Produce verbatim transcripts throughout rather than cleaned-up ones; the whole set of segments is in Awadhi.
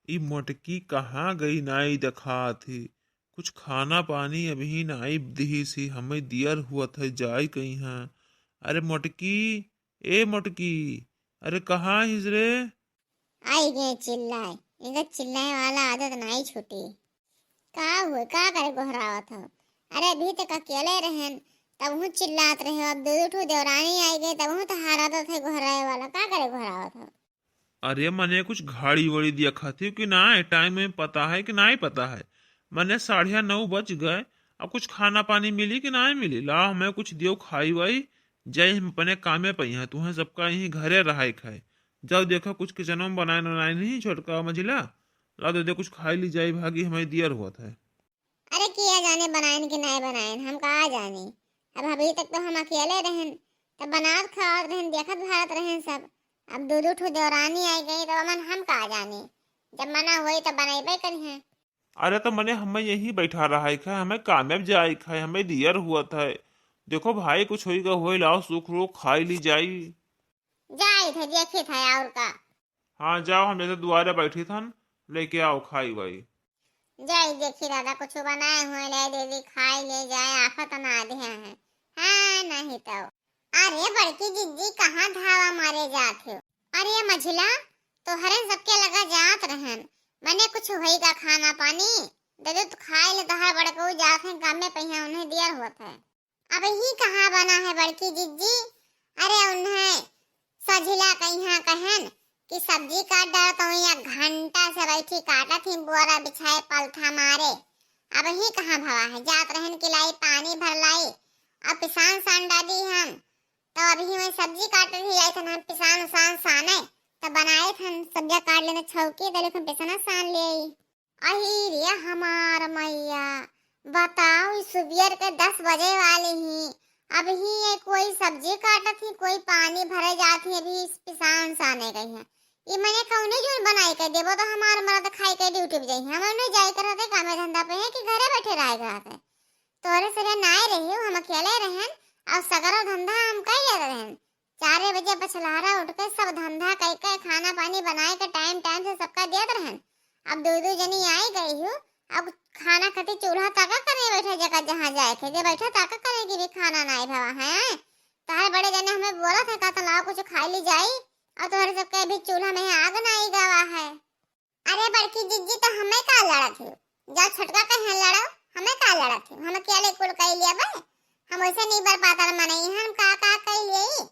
ई मोटकी कहाँ गई, नाई देखात ही। कुछ खाना पानी अबहीं नाई दिहिस ही, हमें दियर हुवत है, जाई कइहाँ। अरे मोटकी, ए मोटकी, अरे कहाँ हिस रे? आई गए चिल्लाए, इनका चिल्लाए वाला आदत नाई छूटी। का हुए, का करे गोहरावत हो? अरे अभी तक अकेले रहेन, तबहूँ चिल्लात रहे हो, अब दू दू ठो देवरानी आई गई, तबहूँ तो हार आदत है गोहराए वाला, का करे गोहरावत हो? अरे मने कुछ घड़ी वड़ी देखत ही कि नाई, टाइम में पता है कि नाई पता है? मने साढ़े नौ बज गए, अब कुछ खाना पानी मिली कि नाई मिली? लाओ हमें कुछ दियो खाई वाई, जाई हम अपने कामे पइहाँ, तुहें सबका यहीं घरे रहाई खाए। जाओ देखो कुछ किचनों में बनाए बनाए नहीं छोटका मझिला, ला दे दे कुछ खाई ली जाई, भागी हमें दियर हुवत है। अरे किया जाने बनाइन कि नाई बनाइन, हम का जानी। अब अभी तक तो हम अकेले रहन, तब बनात खावत रहन, देखत भारत रहन सब। अब दू दू ठो देवरानी आई गई, तब अमन हम का जानी। जब मना होई तब बनइबे करिहें। अरे तो मने हमें यहीं बैठा रहाई खाए, हमें कामे जाई खाए, हमें दियर हुवत है। देखो भाई कुछ होई का होई, लाओ सुख रो खाई ली जाई। जाई थे देखी था और का। हाँ जाओ, हम जैसे दुआरे बैठी थन, लेके आओ खाई वाई। जाई देखी दादा कुछ बनाए हुए ले दीदी खाई ले जाए, आफत ना दे हैं। हाँ नहीं तो। अरे बड़की जिज्जी कहाँ धावा मारे जात हो? अरे मझिला तोहरे सबके लगा जात रहन, मने कुछ होई का खाना पानी? दे दे तो खाई ले, तोहर बड़कऊ जात हैं कामे पइहाँ, उन्हें दियर हुवत है। अब ही कहाँ बना है बड़की जिज्जी? अरे उन्हें सझिला कइहाँ कहन कि सब्जी काट डालत हूँ, या घंटा से बैठी काटत ही बोरा बिछाए पलथा मारे। अब ही कहाँ भवा है, जात रहन कि लाई पानी भर लाई, अब पिसान सान डाली हम, तो अभी वही सब्जी काटत ही आई थन हम पिसान उसान साने, तो बनाए थन सब्जिया काट लेने छौकी, तो लेकिन पिसना सान ले आई। अही रे हमार मैया, बताओ, ई सुबेर के दस बजे वाली ही, अबही ये कोई सब्जी काटत ही, कोई पानी भरे जात ही, अभी पिसान साने गई है। ई मने कौने जोन बनाई के देबो तो हमार मर्द खाई के ड्यूटी पे जाई है, हमें नहीं जाए के रहते कामे धंधा पे है कि घरे बैठे रहे के रहते। तोरे सरे नाय रही, हम अकेले रहन और सगरो धंधा हम कर लेते रहन। चारे बजे पछलहरा उठ के सब धंधा कई के खाना पानी बनाए के टाइम टाइम से सबका देत रहन। अब दू दू जनी आई गई हूँ, अब खाना खातिर चूल्हा ताका करे बैठे जगह जहाँ जाए के, जे बैठे ताका करे कि भी खाना नाई भवा है। तोहरे बड़े जने हमें बोलत है, कहत लाओ कुछ खाई ली जाई, और तोहरे सबके अभी चूल्हा में आग नाई गवा है। अरे बड़की जिज्जी, तो हमें का लड़त हो? जाओ छोटका कहे लड़ो, हमें का लड़त हो? हम अकेले कुल कई लिया बे। हम वैसे नहीं बर पातर मनई, हम का का कई लिए?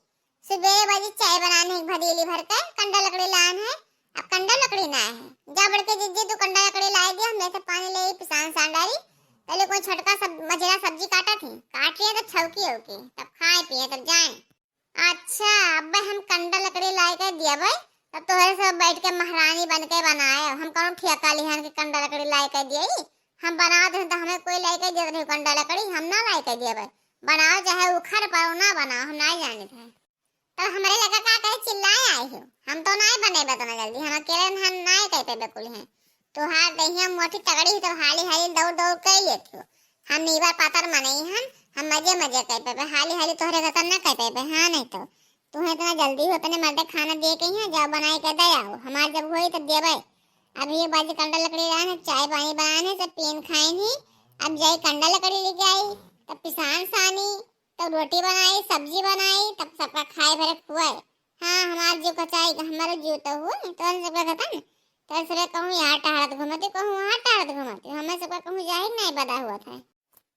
सुबह बजी चाय बनाने एक भदीली भर के कंडा लकड़ी लान है, अब कंडा लकड़ी ना है। जा बड़की जिज्जी, तू कंडा लकड़ी लाई दिया, हम जैसे पानी ले पिसान सान डाली। पहले कोई छोटका सब मझिला सब्जी काटा थी, काट लिए तब छौकी हो के, तब खाए पिए तब जाए। अच्छा, अब्बे हम कंडा लकड़ी लाए के दियबै, तब तोहरे सब बैठ के महारानी बन के बनाए। हम कौनो ठेका लिहन के कंडा लकड़ी लाए के दिए? हम बना दे तो हमें कोई लाए के देत रही कंडा लकड़ी, हम ना लाए के दियबै। बनाओ चाहे उखड़ पड़ो ना बनाओ, हम ना जाने थे। तब हमारे लगा का करे चिल्लाए आए हो, हम तो ना बने बतना जल्दी, हम अकेले हम ना कह पे कुल हैं। तोहार दहिया मोटी तगड़ी ही, तब हाली हाली दौड़ दौड़ कर लेत हो। हम नीबर पातर मनई हन, हम मजे मजे कर पेबे, हाली हाली तोहरे गतन ना कर पेबे, हाँ नहीं तो। तुम्हें इतना जल्दी हो, अपने मर्दे खाना दिए के यहाँ, जाओ बनाए के दे आओ, हमार जब होई तब देबे। अब ये बाजी कंडा लकड़ी लान है, चाय पानी बनान है, सब पीन खाइन ही। अब जाई कंडा लकड़ी लेके आई, तब पिसान सानी, तब रोटी बनाई, सब्जी बनाई, तब सबका खाए भरे खुआए। हाँ, हमार जीव कचाई, हमारे जीव तो हुए, तो सबका खतन। तो सबे कहूँ यहाँ टहरत घूमती, कहूँ वहाँ टहरत घूमती, हमें सबका कहूँ जाहिर नहीं बदा हुआ था।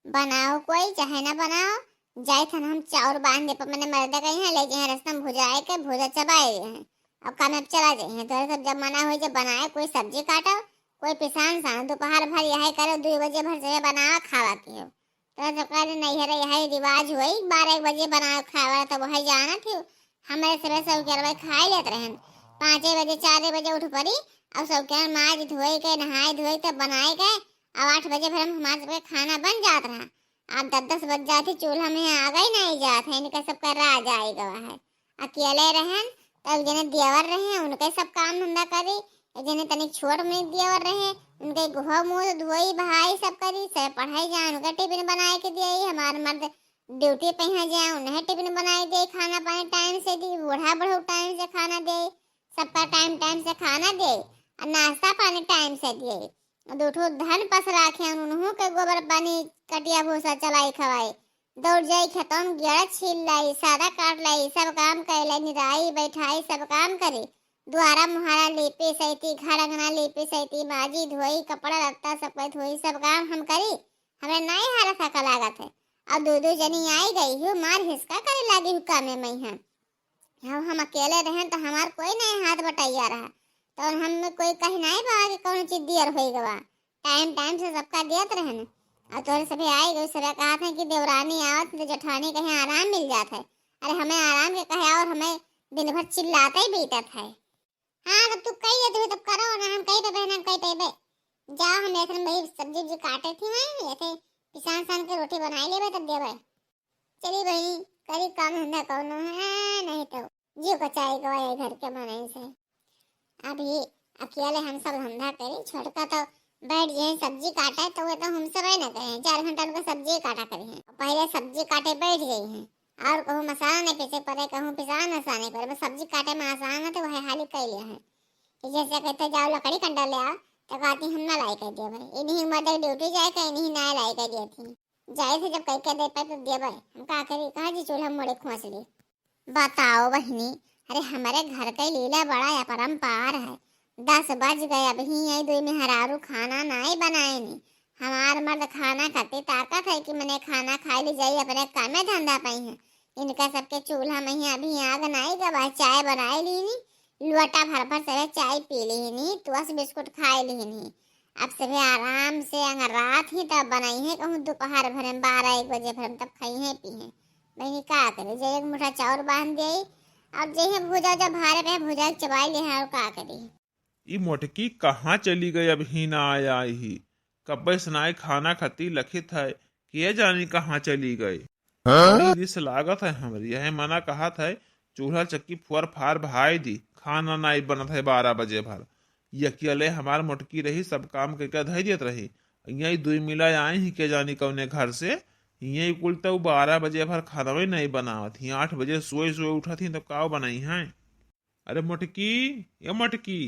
बनाओ कोई, चाहे ना बनाओ, जाए थन हम चाउर बांध दे, पर मैंने मर्दा कही है, ले जाए रस्ता में भुजाए के, भुजा चबाए हैं। अब काम में चला जाए हैं, तो सब जब मना हुई, जब बनाए, कोई सब्जी काटो, कोई पिसान सान, दोपहर भर यही करो, दो बजे भर से बनावा, खावा की हो। तो सब कह रहे, नहीं है रे, यही रिवाज हुई, बारह एक बजे बनाओ खाए वाला, तो वही जाना थी। हमारे सबे सब करवे खाए लेत रहन, पाँचे बजे, चारे बजे उठ पड़ी, अब सब के माज धोए के, नहाए धोए के, तब बनाए के, अब आठ बजे भर में हमारे सबके खाना बन जात रहा। अब दस दस बज जात ही, चूल्हा में आग ही नहीं जात है, इनका सबका राज आई गवा है। अकेले रहन, तब जने देवर रहे, उनके सब काम धंधा करी, जने तनिक छोट में देवर रहे, उनके गोहा मुँह धोई, बहाई सब करी, सब पढ़ाई जाए, उनके टिफिन बनाए के दिए, हमार मर्द ड्यूटी पे यहाँ जाए, उन्हें टिफिन बनाए दे, खाना पानी टाइम से दी, बूढ़ा बूढ़ा टाइम से खाना दे, सबका टाइम टाइम से खाना दे। और नाश्ता पानी टाइम से दिए। दो ठो धन पस राखे, उन्हों के गोबर पानी, कटिया भूसा चलाई खवाई, दौड़ जाई खेतों में, गेड़ा छील लाई, सादा काट लाई, सब काम कर लाई, निराई बैठाई सब काम करी, दुआरा मुहारा लीपी सैती, घर अंगना लीपी सैती, माजी धोई, कपड़ा लत्ता सब कोई धोई, सब काम हम करी। हमें नाई हारा थका लागत है। और दो दो जनी आई गई हूँ, मार हिसका करे लागी हूँ कामे में हम। हम, हम अकेले रहें तो हमार कोई नहीं हाथ बटाइया रहा, तो हम में कोई कही नहीं बा कि कौन चीज दियर होई गवा। टाइम टाइम से सबका दियत रहन। और तोहरे सभे आए गए, सभे कहत हैं कि देवरानी आवत तो जेठानी कहीं आराम मिल जात है। अरे हमें आराम के कहे और हमें दिन भर चिल्लाते ही बीतत है। हाँ, तब तू कही है, तू तब करो ना, हम कहीं पे बहन, हम कहीं पे बे। जाओ, हम ऐसे वही सब्जी उब्जी काटे थी मैं, ऐसे पिसान सान के रोटी बनाई लेबे तब देबे। चली बहिनी, करी काम धंधा कौनो है, नहीं तो जीव कचाई गवा है घर के मनई से। अभी अकेले हम सब धंधा करी, छोटका तो बैठ जाए सब्जी काटे, तो वो तो हम सब है ना कहे, चार घंटा उनका सब्जी काटा करी है। पहले सब्जी काटे बैठ गई है, और कहूँ मसाला नहीं पीसे पड़े, कहूँ पिसान उसान नहीं पड़े, बस सब्जी काटे में आसान है, तो वह हाली कर लिया है। कि जैसे कहते, "जाओ लकड़ी कंडा ले आओ," तो कहती, "हम ना लाई कर दिए भाई, इन्हीं मदर ड्यूटी जाए का, इन्हीं ना लाई कर दिए थी।" जाए थे जब कह के दे पे तो दिए भाई, हम का करी, कहाँ जी चूल्हा मोड़े खोस ली। बताओ बहिनी, अरे हमारे घर के लीला बड़ा अपरंपार है। दस बज गए, अभी यही दुई मेहरारू खाना नाई बनाए नी। हमार मर्द खाना खाते ताकत है कि मने खाना खाए ली जाई, अपने कामे धंधा पई है। इनका सबके चूल्हा में ही अभी आग नाई गवा, चाय बनाए ली नी, लोटा भर भर सभे चाय पी ली नी, टोस्ट बिस्कुट खाए ली नी। अब सभे आराम से अंगरात ही तब बनाई है, कहूँ दोपहर भर में बारह एक बजे भर में तब खाई है पी है। बहिनी का करे, जे एक मुठा चाउर बांध दे और जे है भुजा जब भारे पे भुजा के चबाई ले है और का करी। ई मोटकी कहाँ चली गई, अबहीं ना आया ही। कब्बे से नाई खाना खाती लखित है, के जानी कहाँ चली गई। हाँ? बड़ी रिस लागत है हमरी, यह मना कहत है, चूल्हा चक्की फुअर फार भाई दी, खाना नाई बनत है बारह बजे भर। ये अकेले हमार मोटकी रही, सब काम करके धई देत रही। यही दुई मिला आई ही के जानी कौने घर से, यही कुल तो बारह बजे भर खानवे नहीं बनावत ही, आठ बजे सोए सोए उठत ही, तब का बनाई हैं? अरे मोटकी, ए मोटकी,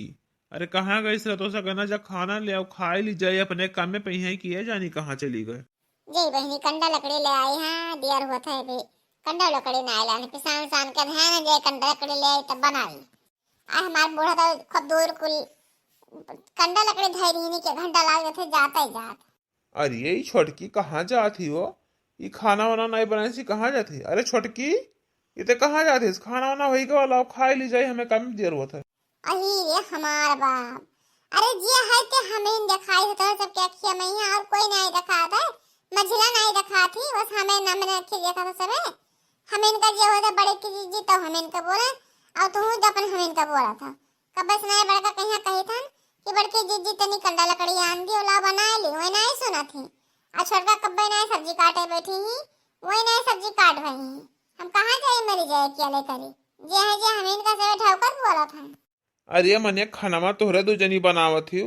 अरे कहाँ गई से? तो सगना जा खाना ले आओ, खाए ली जाए, अपने काम में पई है कि ये जानी कहाँ चली गए। जी बहिनी, कंडा लकड़ी ले आई हैं, दियर होत है अभी। कंडा लकड़ी ना आइला है, पिसान सान के ध्यान जे कंडा लकड़ी ले आई तब बनाई। आ हमार बूढ़ा तो खूब दूर कुल कंडा लकड़ी धई रही के घंटा लाग जाते जाते ही जात। अरे, ई छोटकी कहाँ जात ही हो? ई खाना वाना नहीं बनाए सी कहाँ जात ही? अरे छोटकी, ई ते कहाँ जात ही? खाना वाना होई गवा, लाओ खाए ली जाई, हमें काम देर होत है। अही रे हमार बाप, अरे जे है ते हमें देखाई है, तोहर सबके अखिया में ही और कोई नहीं देखात है, मझिला नहीं देखात ही, बस हमें ना मने अखिया देखा था सबे। हमें इनका जे होता बड़े की जीजी तो हमें इनका बोले, और तू जब अपन हमें इनका बोला था। कब से नहीं बड़का कहीं कही था कि बड़की जीजी तनी कंडा लकड़ी आन दी, ओला बनाए ली, वही नहीं सुना थी। आ छोटका कब्बे नहीं सब्जी काटे बैठी ही, वही नहीं सब्जी काट रही ही। हम कहाँ जाए मरी जाए क्या ले करी, जे है जे हमें इनका से ठौकर बोला था। अरे मने खनवा तोहरे दो जनी बनावत ही,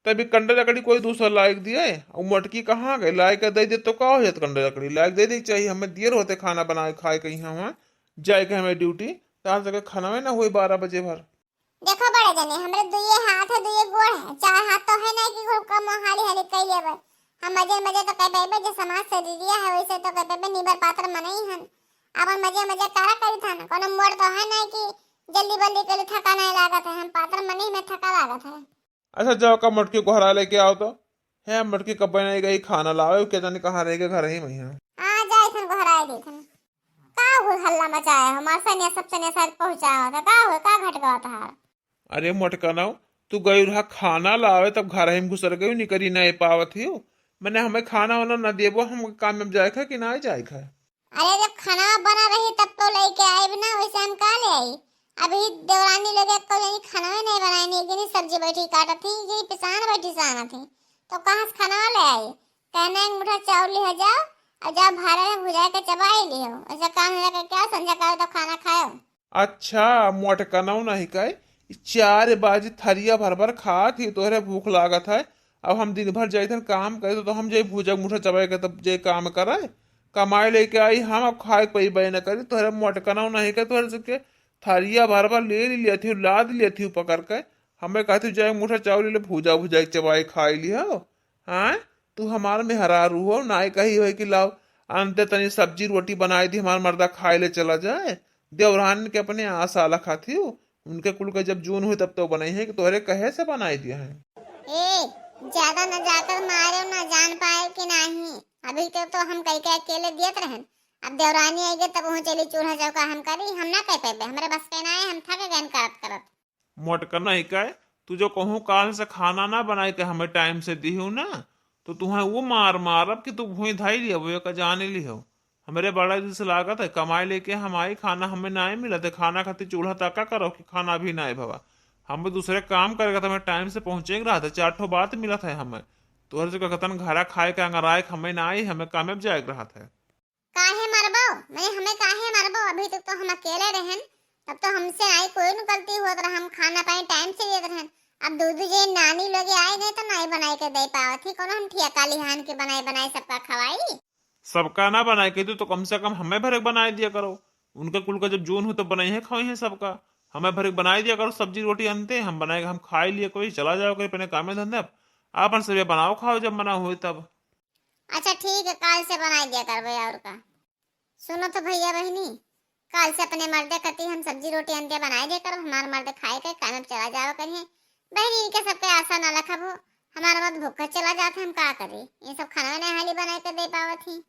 तभी कंडा लकड़ी कोई दूसरा लायक दिए, और मोटकी कहाँ गई? लायक दे दे तो का हो जात? कंडा लकड़ी लायक दे दे चाहिए, हमें दियर होते खाना बनाए खाए कहीं हम जाए के हमें ड्यूटी, तार सके खनवे ना हुई बारह बजे भर। देखो बड़े जने, हमरे दुइये हाथ है, दुइये गोड़ है, चार हाथ तो है नहीं कि खूब कम हाली हाली कई लेबे। हम मजे मजे तो कह पाइबे, जे समाज से रिरिया है, वैसे तो कह पाइबे, निबर पातर मनई हन। अपन मजे मजे करा करी था ना, कोनो मोड़ तो है नहीं कि जल्दी बल्दी के लिए थका नहीं लागत है, हम पातर मनई में थका लागत है। अच्छा, जाओ का मोटकी गोहरा लेके आओ तो। है मोटकी कब्बे नहीं गई खाना लावे, के जाने कहाँ रह गए, घर ही में है। हाँ, जाए थन गोहराए दे थन। का हुल हल्ला मचाया हो? हमार सनिया सब सनिया साथ पहुँचाया था। का हुल, का घट गवा तहार? अरे मोटकनऊ, तू गई रहा खाना लावे, तब घर ही में घुसर गई, निकरी नहीं पावत ही। मैंने हमें खाना वाना न देबो, हम काम में जाए खा कि ना जाए खा? अरे जब खाना बना रही तब तो लेके आए भी ना, वैसे हम का ले आई? अभी देवरानी लोग एक को जनी खाना ही नहीं बनाए, नहीं एक जनी सब्जी बैठी काटत थी, एक जनी पिसान बैठी सानत थी, तो कहाँ से खाना ले आई? कहना एक मुठा चाउर लिहा जाओ और जाओ भारे में भुजा के चबाई लिहो। ऐसा काम है कि क्या संझा करे तो खाना खाओ। अच्छा, मोटकनऊ नहीं कहे, ई चार बाजी थरिया भर भर खात ही, तोहरे भूख लागत है। अब हम दिन भर जाइत हन काम करे, तो, तो हम जाई भुजा मुठा चबाए के, तब जे काम करे, कमाए लेके आई हम, अब खाए के पइबे न करी। तोहरे मोटकनऊ नहीं कहे, तोहरे सबके थरिया भर भर ले ली लेती हूँ, लाद लेती हूँ पकड़ के, हमें कहती जाए मुठा चाउर ले भूजा भूजा के चबाई खाई लिहो। हाँ, तू हमार मेहरारू हो, नाई कही होई कि लाओ अंते तनी सब्जी रोटी बनाई दी, हमार मर्दा खाए ले चला जाए। देवरान के अपने आस आला खाती हो, उनके कुल के जब जून हुई तब तो बनाई है कि तोहरे कहे से बनाई दिया है। ए, ज्यादा न जाकर मारे न जान पाए कि नाही। अभी तो, तो हम कई के अकेले दियत रहन। अब देवरानी आई गई तब वहाँ चली चूल्हा चौका हम करी, हम ना कह पाए, हमरे बस के ना है, हम थक गए करत करत। मोटका नहीं का, तू जो कहूँ काल से खाना ना बनाई के हमें टाइम से दिहू ना, तो तुहें वो मार मारब कि तू भूई धाई लिहबो, एक जाने लिहो। हमरे बड़ा दिल से लागत है, कमाई लेके हम आई, खाना हमें नाई मिलत है, खाना खातिर चूल्हा तक का करो कि खाना भी नाई भवा। हमें दूसरे काम करे का, तो हमें टाइम से पहुँचे के रहत है, चार ठो बात मिलत है हमें। तोहरे से कहतन घरा खाए के अंगराए के हमें नाई, हमें कामे पे जाए के रहत है। काहे मरबो? मने हमें काहे मरबो? अभी तक तो हम अकेले रहन, तब तो हमसे आई कोई न गलती होत रहा, हम खाना पानी टाइम से देत रहन। अब दू दू जे नानी लोग आए गए तो नाई बनाई के दे पावत ही, कोनो हम ठिया काली हान के बनाई बनाई सबका खवाई। सबका ना बनाए के दू तो कम से कम हमें भरे बनाए दिया करो। उनके कुल का जब जून हो तो बनाई है खाई है सबका। हमें भरे बनाए दिया करो सब्जी रोटी अंते, हम बनाए हम खाए लिए कोई चला जाओ कोई अपने कामे धंधे। अपन सबे बनाओ खाओ जब मना होए तब। अच्छा ठीक है, काल से बनाई दिया करबे और का। सुनो तो भैया बहिनी, काल से अपने मर्दे कती हम सब्जी रोटी अंते बनाई दिया करब, हमार मर्द खाए के काम में चला जावा करिए। बहिनी इनके सबके आशा ना रखब हो, हमार मर्द भूखा चला जात है, हम का करी? ये सब खाना ना हाली बनाए के दे पावत ही।